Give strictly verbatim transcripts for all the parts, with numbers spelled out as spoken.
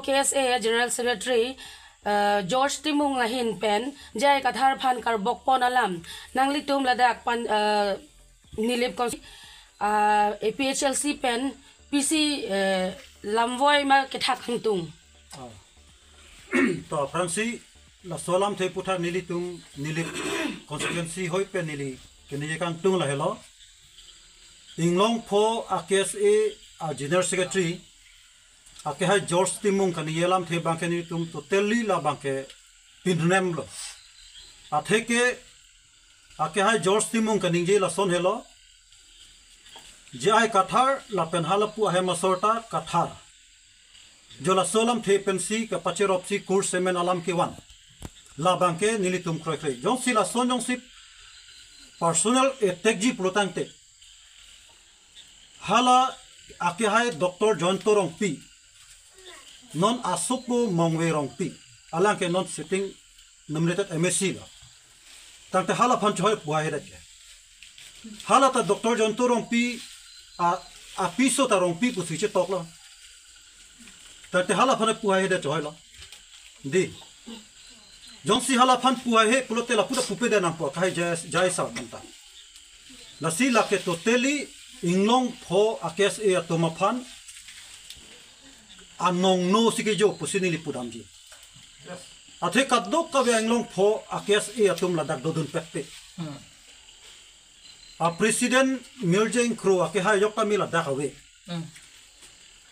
K S A General Secretary, uh, George Timung lahin pen J I Kathar aphan karbok pon alam nanglitum ladak pan, uh, Nilip Cons-, uh, A P H L C pen pisi, uh, lamvoi ma kethak hangtung. Ah. To aphrangsi laso alamthe puthot nelitum Nilip constituency hoi pen neli keningje kangtung lahelo. Inglong pho a K S A a General Secretary akehai George Timung kaningje alamthe abangke nelitum totally labangke pinrem lo. Atheke akehai George Timung kaningje lason helo. J I Kathar lapen halapu ahem asor ta Kathar. Jo laso alamthe pensi kapacheropsi kur semen alam kevan. Labangke nelitum kroikre. Jongsi lason jongsi personal attack ji pulotangte, hala akehai Doctor Jayanta Rongpi, non asukbo Mongve Rongpi, alangke non sitting nominated M A C lo. Tangte hala aphan choi puhai hedet ke. Hala ta Doctor Jayanta Rongpi a, apiso ta Rongpi pusi chetoklo. Tangte hala aphan puhai hedet choi lo. Dei. Jongsi hala aphan puhai he pulote lapu ta pupedet nangpo akehai J I, J I sir aphan ta. Lasi lake totally Inglong pho a K S A atum aphan anongno si kejo pusi neli pudamji. Athe kadokave Inglong pho a K S A atum ladak dodun pekpek. Hmm. A President Mirjeng Kro akehai ajok ta me ladak ave. Hmm.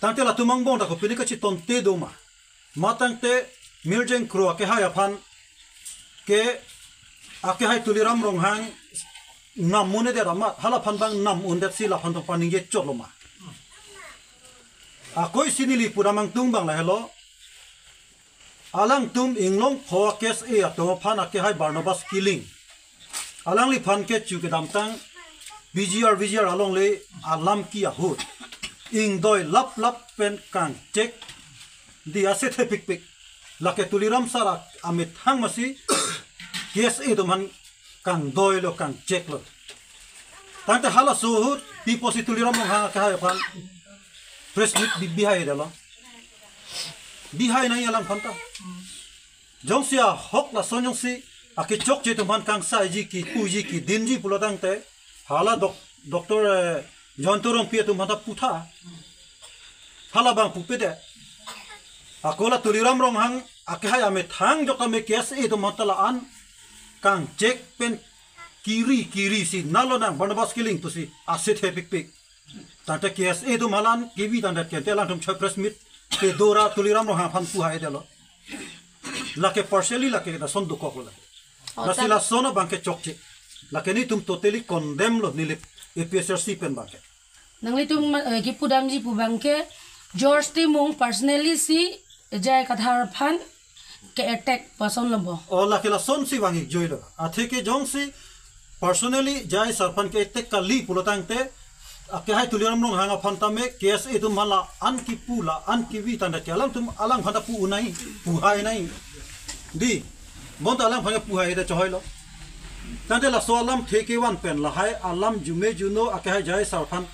Tangte latum angbong ta kopine kachetonte do ma. Matangte Mirjeng Kro akehai aphan ke akehai Tuliram Ronghang nam un-edet amat, hala aphan abang nam undet si laphan tong paningje chotlo ma. Akoisi neli pudam angtung abang lahelo. Alangtum Inglong pho a K S A atum aphan akehai Barnabas Killing, alangliphan ke chu kedamtang B G R, V G R alongle alam ke ahut ingdoi laplap pen kangchek, dei, asethe pikpik. Lake Tuliram sir a, amethang masi K S A atum aphan kangdoilo, kangcheklo. Tangte halaso ahut pi pusi Tuliram Ronghang akehai aphan press meet bi, bihai detlo. Bihai nangji alangphan ta. Jongsi ahok lason jongsi akechokche atum aphan kangsaiji, kipuji, kidinji pulotangte hala doc-, Doctor, eh, Jayanta Rongpi atum aphan ta putha. Hala abang pupedet. Ako la Tuliram Ronghang akehai amethang ajok ta me K S A atum aphan ta la-an kangchek pen kiri kiri si nalo nang Barnabas Killing pusi asethe pikpik. Tangte K S A atum hala-an kevi tangdet ke te alangtum choi press meet kedo ra Tuliram Ronghang aphan puhai detlo. Lake partially lake lason dokoklo lake. Oh, lasi tang- lason abangke chokche. Lake nelitum totally condemn lo Nilip A P H L C pen abangke. Nanglitum, eh, kipudamji pu abangke George Timung personally si J I Kathar aphan ke-attack pu asonlo bo. Oh, lake lasonsi vang-ikjoilo. Atheke jongsi personally J I sir aphan ke-attack kali pulotangte, akehai Tuliram Ronghang aphan tame K S A atum hala-an kipu, la-an kevi tangdet ke alangtum alangphan ta pu un-e, puhai un-e. Dei, bonta alangphan ke puhai det chohoilo. Tangte laso alamthe kevan pen lahai alam jume juno akehai J I sir aphan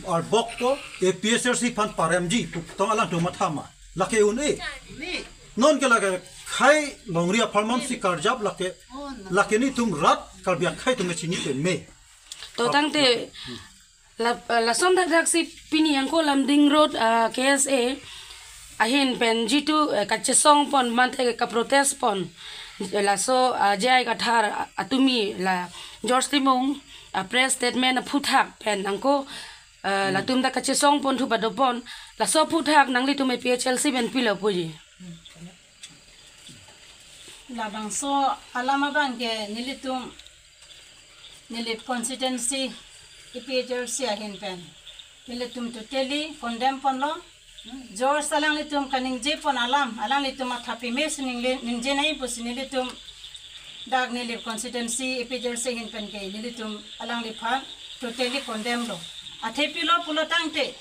arbok ko A P H L C aphan paremji pu tong alangtum matha ma. Lake un-e. Non ke lake khei longri apharman si karjap lake, lake nelitum rat Karbi akhei atum ke chini peme. To tangte la, lason thakthak si pini angko Lumding Road, ah, K S A ahin pen jitu, eh, kachesong pon mate kaprotest pon, eh, laso, ah, J I Kathar, ah, atumi la George Timung, ah, press statement aphuthak pen angko, eh, latum ta kachesong ponthu padopon, laso aphuthak nanglitum A P H L C pen pilo puji. Labangso alam abangke nelitum Nilip constituency A P H L C ahin pen nelitum totally condemn ponlo. George alanglitum kaningje pon alam, alanglitum matha peme si ningle, ningje nai pusi nelitum dak Nilip constituency A P H L C ahin pen ke nelitum alangliphan totally condemn lo. Athe pilo pulotangte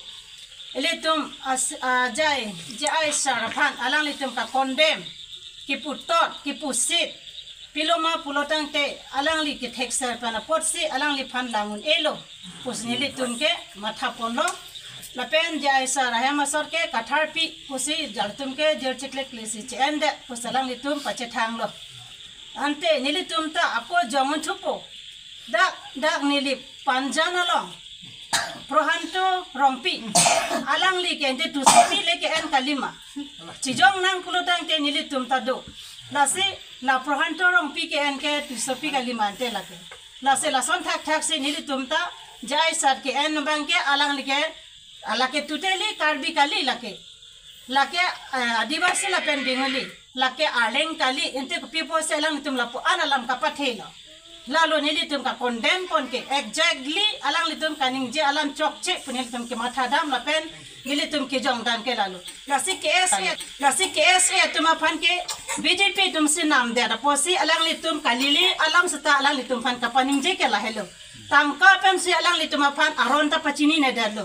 ilitum as-, ah, J I, J I sir aphan alanglitum ka-condemn, kiputot, kipusit. Pilo ma pulotangte alangli kethekser pen apotsi alangliphan lang un-elo pusi nelitum ke matha ponlo. Lapen J I sir ahem asor ke katharpi pusi jal atum ke jir chiklik lesi che-en det pusi alanglitum pachethanglo. Ante nelitum ta ako jong thupo. Dak, dak Nilip Panjan along Prohanto Rongpi, alangli ke ante Tusopi le ke-en kalima. Chijong nang pulo tangte nelitum ta do. Lasi la Prohanto Rongpi ke-en ke Tusopi kalima ante lake. Lasi lason thakthak si nelitum ta J I sir ke-en abang ke alangli ke, lake totally Karbi kali lake. Lake, eh, Adivasi lapen Bengali. Lake Arleng kali, ante kopi pusi alanglitum lapu-an alam kapathelo. Lalo nelitum ka-condemn pon ke, exactly alanglitum kaningje alam chokche pu nelitum kematha dam lapen nelitum kejong dam ke lalo. Lasi K S A, lasi K S A atum aphan ke B J P atum si namdet apotsi alanglitum kalili alam seta alanglitum aphan kapaningje ke lahelo. Tangka pensi alanglitum aphan aron ta pachininedet lo.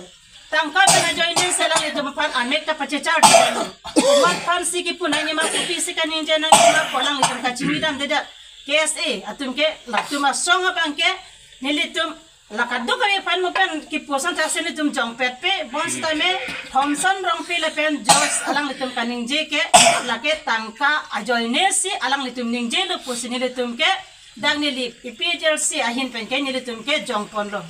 Tangka pen ajoine si alanglitum aphan amek ta pachechar dam. Komat aphansi kipu nangne ma, kopisi kaningje nangne ma pu alanglitum kachini damdedet. K S A atum ke latum asong abang ke nelitum la kadokave aphan mo pen kipu ason thak si nelitum jongpet pe, bonsitame Thomson Rongpi lapen George alanglitum kaningje ke lake tangka ajoine si alanglitum ningjelo pusi nelitum ke dak Nilip A P H L C ahin pen ke nelitum ke jongponlo.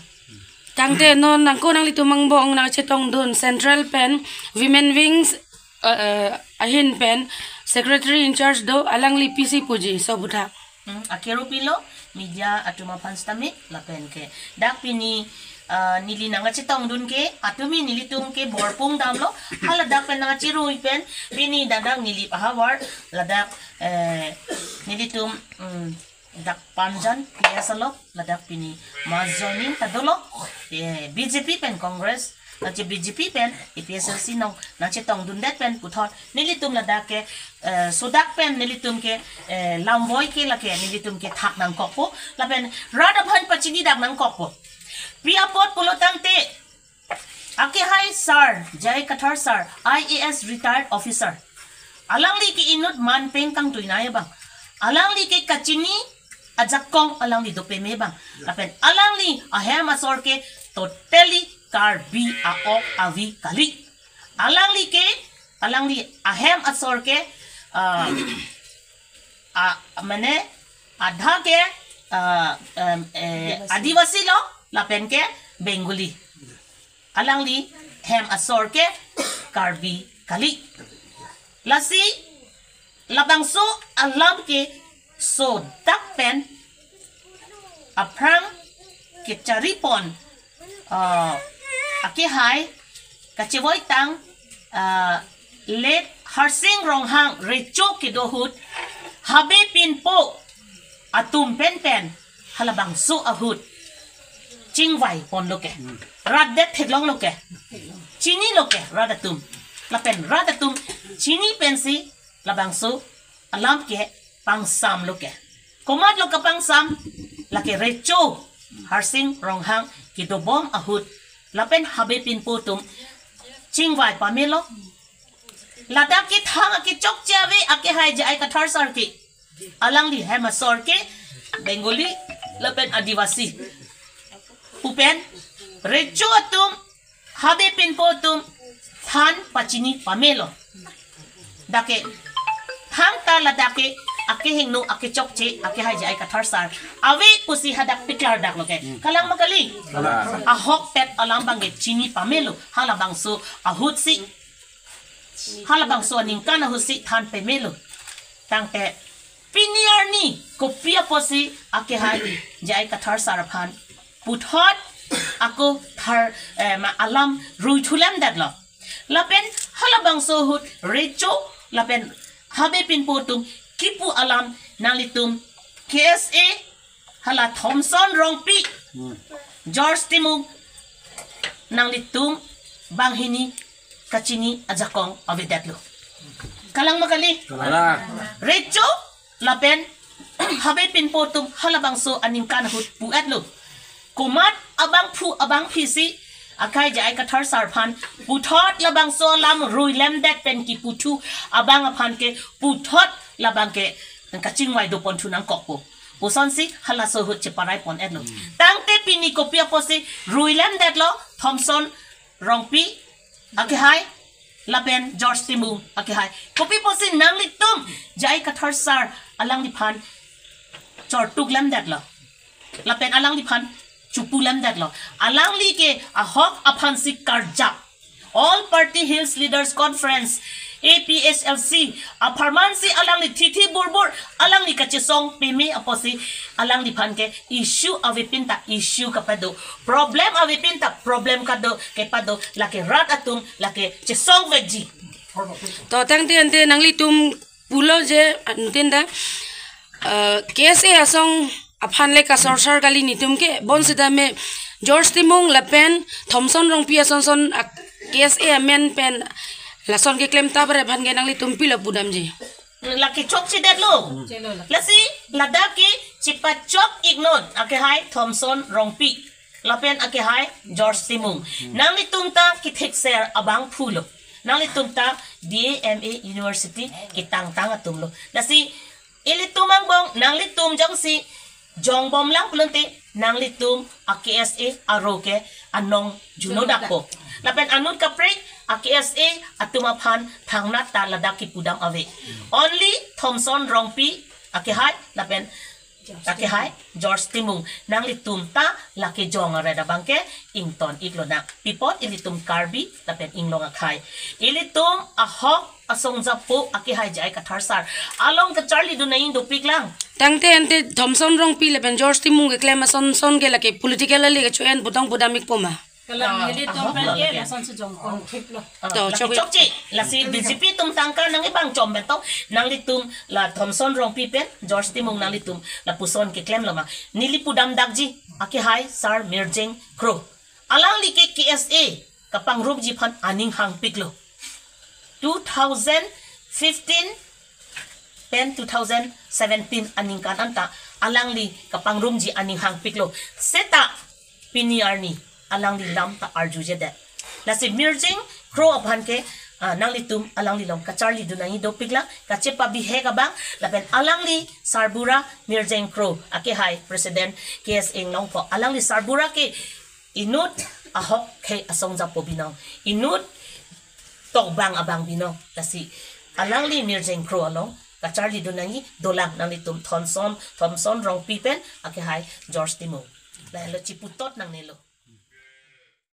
Tangte non nangko nanglitum angbong nangchetongdun Central pen Women Wings, eh, eh, ahin pen Secretary in charge do, alangli pisi puji, so buthak. Hmm, akero pilo, media atum aphan sitame lapen ke. Dak pini, ah, neli nangchetongdun ke, atumi nelitum ke borpung damlo, hala dak pen nangcherui pen, pini dak dak Nilip ahavar, ladak, eh, nelitum, hmm, dak Panjan P S along, ladak pini mass joining ta dolo, eh, B J P pen Congress, lache B J P pen A P H L C nong nangchetongdundet pen puthot nelitum ladak ke, eh, sodak pen nelitum ke, eh, lamvoi ke lake nelitum ke thak nangkokpo, lapen rat aphan pachini dak nangkokpo. Pi apot pulo tangte, akehai sir, J I Kathar sir, I A S retired officer. Alangli ke inut man peng kangtuinei abang. Alangli ke kachini ajakong alangli dopeme abang. Lapen alangli ahem asor ke totally Karbi a-ok avi kali. Alangli ke, alangli ahem asor ke, ah, a, mane, adha ke, ah, em, eh, Adivasi lo, lapen ke Bengali. Alangli hem asor ke Karbi kali. Lasi labangso alam ke sodak pen aphrang kecharipon, ah, akehai kachevoitang, ah, late Harsing Ronghang recho kedo ahut Habe Pinpo atum pen pen halabangso ahut chingvai ponlo ke. Rat det theklonglo ke. Chinilo ke rat atum. Lapen rat atum chini pensi labangso alam ke pangsamlo ke. Komatlo kapangsam, lake recho Harsing Ronghang kedobom ahut lapen Habe Pinpo atum chingvai pamelo. Ladak ke thang akechokche ave akehai J I Kathar sir ke. Alangli hem asor ke Bengali lapen Adivasi. Pu pen recho atum, Habe Pinpo atum than pachini pamelo. Dak ke thangta ladak ke akehingno akechokche akehai J I Kathar sir ave pusi hadak piklar daklo ke. Kalang ma kali? Kalang. Ahokpet alam abang ke chini pamelo. Halabangso ahut si, halabangso aningkan ahut si than pamelo. Tangte pini arni kopi apotsi akehai J I Kathar sir aphan puthot ako thar, eh, ma alam rui thulemdetlo. Lapen halabangso ahut recho lapen Habe Pinpo atum kipu alam nanglitum K S A hala Thomson Rongpi, George Timung, nanglitum banghini kachini ajakong avedetlo. Kalang ma kali? Kalang. Recho lapen Habe Pinpo atum halabangso aningkan ahut pu-etlo. Komat abangphu abangphi si akehai J I Kathar sir aphan puthot labangso alam ruilemdet pen kiputhu abang aphan ke puthot labang ke kachingvai doponthu nangkokpo pusonsi halaso ahut cheparai pon-etlo. Tangte pini kopi apotsi ruilemdetlo Thomson Rongpi Akehai, lapen George Timung akehai. Kopi pusi nanglitum J I Kathar sir alangliphan chortuk lemdetlo. Lapen alangliphan chupu lemdetlo. Alangli ke ahok aphansi karjap. All Party Hills Leaders Conference, A P H L C, apharmansi alangli thithi burbur, alangli kachesong peme apotsi, alangliphan ke issue avepin ta issue kapado, problem avepin ta problem kado kepado, lake rat atum, lake chesong vekji. To tangte ante nanglitum pulo je antin da, eh, K S A asong aphan le kasorsor kali nitum ke, bonsita me George Timung lapen Thomson Rongpi asonson ak-, K S A amen pen lason keklem ta ber aphan ke nanglitum pilo pudamji. Lake chokchedetlo. Lasi ladak ke chepachok iknon, akehai Thomson Rongpi lapen akehai George Timung. Nanglitum ta kethekser abangphu lo. Nanglitum ta B A M A university ketangtang atum lo. Lasi ilitum angbong nanglitum jongsi jongbomlang pulote nanglitum a K S A aro ke anong juno dakpo. Lapen anut kaprek a K S A atum aphan thangnat ta ladak kepudam ave. Only Thomson Rongpi akehai lapen akehai George Timung, nanglitum ta lake jong aret abang ke ington iklonang. Pi apot ilitum Karbi lapen inglong akhei. Ilitum ahok asong japo akehai J I Kathar sir along kacharlidun nangji dopiklang. Tangte ante Thomson Rongpi lapen George Timung keklem asonson ke lake political ali kecho-en putong pudam ikpo ma? Kalang, ah, nelitum ah, pen ke lake lason sejong kon thik lo. Ah, to, lake chok-, chokche, lasi B J P atum tangka nangkebang chom beto, nanglitum la Thomson Rongpi pen George Timung nanglitum lapuson keklemlo ma? Neli pudam dakji, akehai sir Mirjeng Kro. Alangli ke K S A kapangrumji aphan aning hangpiklo. Two thousand fifteen pen two thousand seventeen aningkan anta alangli kapangrumji aning hangpiklo. Seta pini arni alangli lam ta arjujedet. Lasi Mirjeng Kro aphan ke, ah, nanglitum alangli along kacharlidun nangji dopiklang, kachepabihek abang, lapen alangli sarbura Mirjeng Kro akehai president K S A inglongpo, alangli sarbura ke inut ahok khei asong japo binong, inut tokbang abang binong. Lasi alangli Mirjeng Kro along kacharlidun nangji dolang, nanglitum Thomson, Thomson Rongpi pen akehai George Timung. Lahelo chiputot nangnelo.